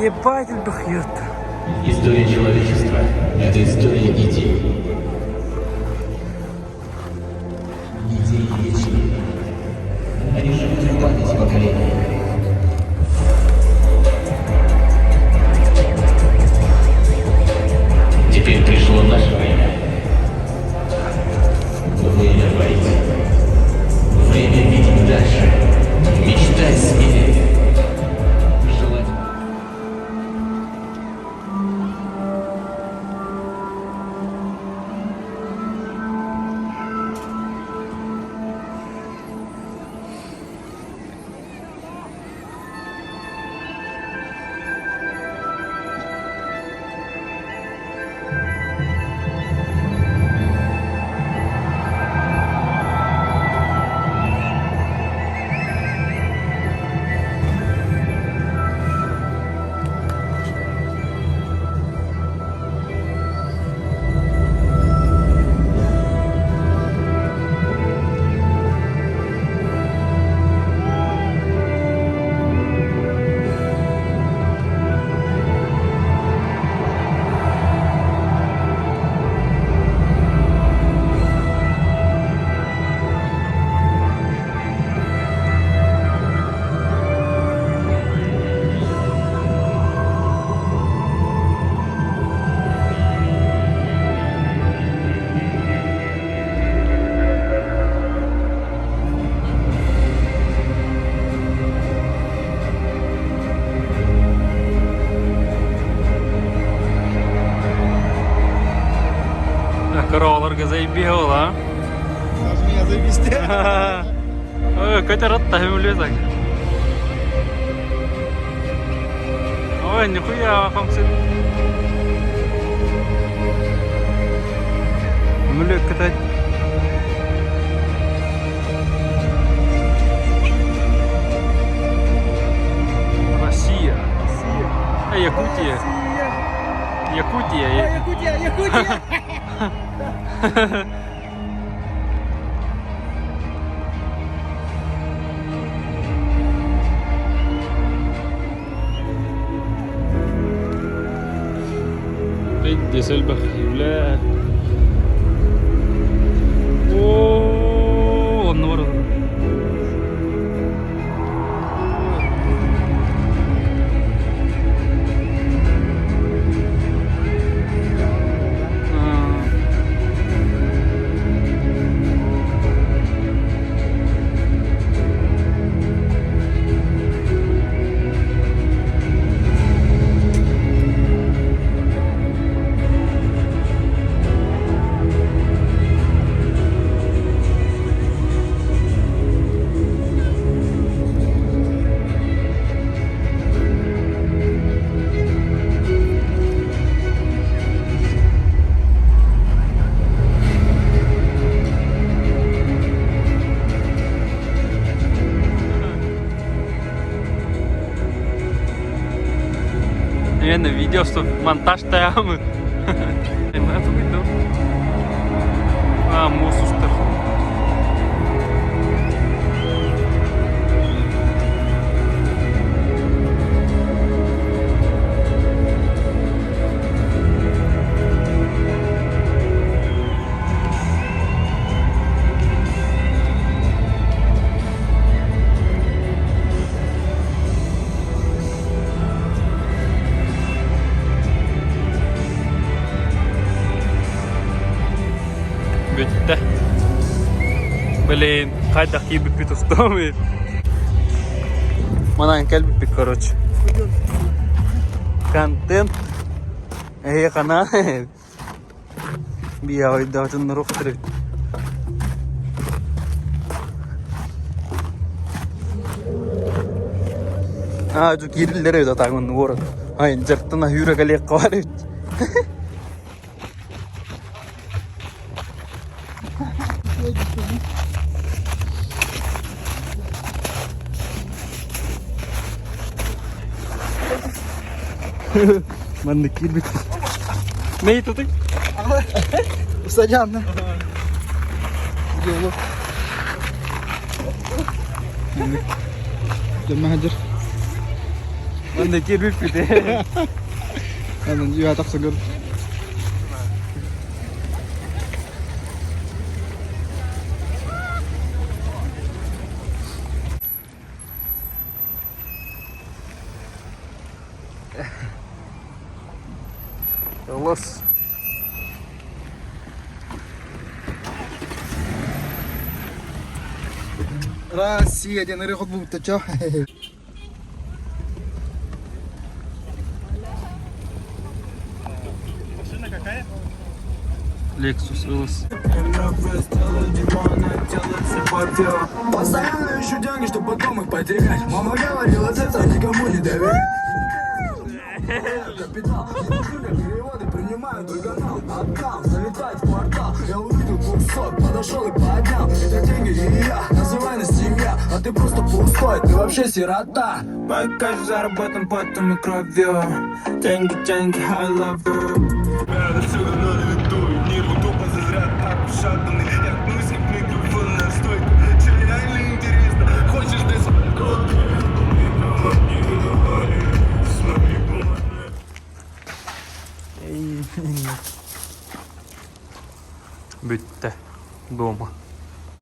Ебать элбэх ёт. История человечества – это история идей. Идеи вечны. Они живут в памяти поколений. Теперь пришло наше время. Время творить. Время видеть дальше. Мечтать смелее. Желать. Кыра заебел, а? Даже меня завести. Ой, көтөр отта хөмүлү Ой, нихуя хамсın. Хөмүлү көтөр. Россия. Россия. Э, Якутия. Россия. Якутия. Ой, Якутия, Якутия. Пиздец элбэх бля. Оо, онно бар. Наверное, видео, что монтаж таямы. А, муус устар. Бүттэ. Блин, хайдах киирбиппит устуом Манан кэлбиппит, короче. Контент. Эһиэ хана. Биэҕойдоотун норуох эбит. Аа, дьу киириллэр эбит атааҥын уоран. Ай, дьартан аһыыра кэлиэххэ баар эбит. Маннык киирбит. Ней тутуй? Садян. Дело. Дьоммаһадыр. Манна киирбиппит. Анан үөһэ тахсан көр. Лос. Россия диэн ырыа холбубута чо. Lexus LS. Постоянно ищу деньги, чтобы потом их потерять. Мама говорила, детство никому не доверяй. Капитал, переводы принимаю только нал. Отдал, залетает в квартал. Я увидел 200, подошел и поднял. Это деньги и я, называй нас семья. А ты просто пустой, ты вообще сирота. Пока заработан потом и кровью. Деньги, деньги, I love you. Это все равно на виду. Нервы тупо зазря так ушатаны. Я гнусь, как микрофонная стойка. Тебе реально интересно? Хочешь ты Бүттэ. Дома.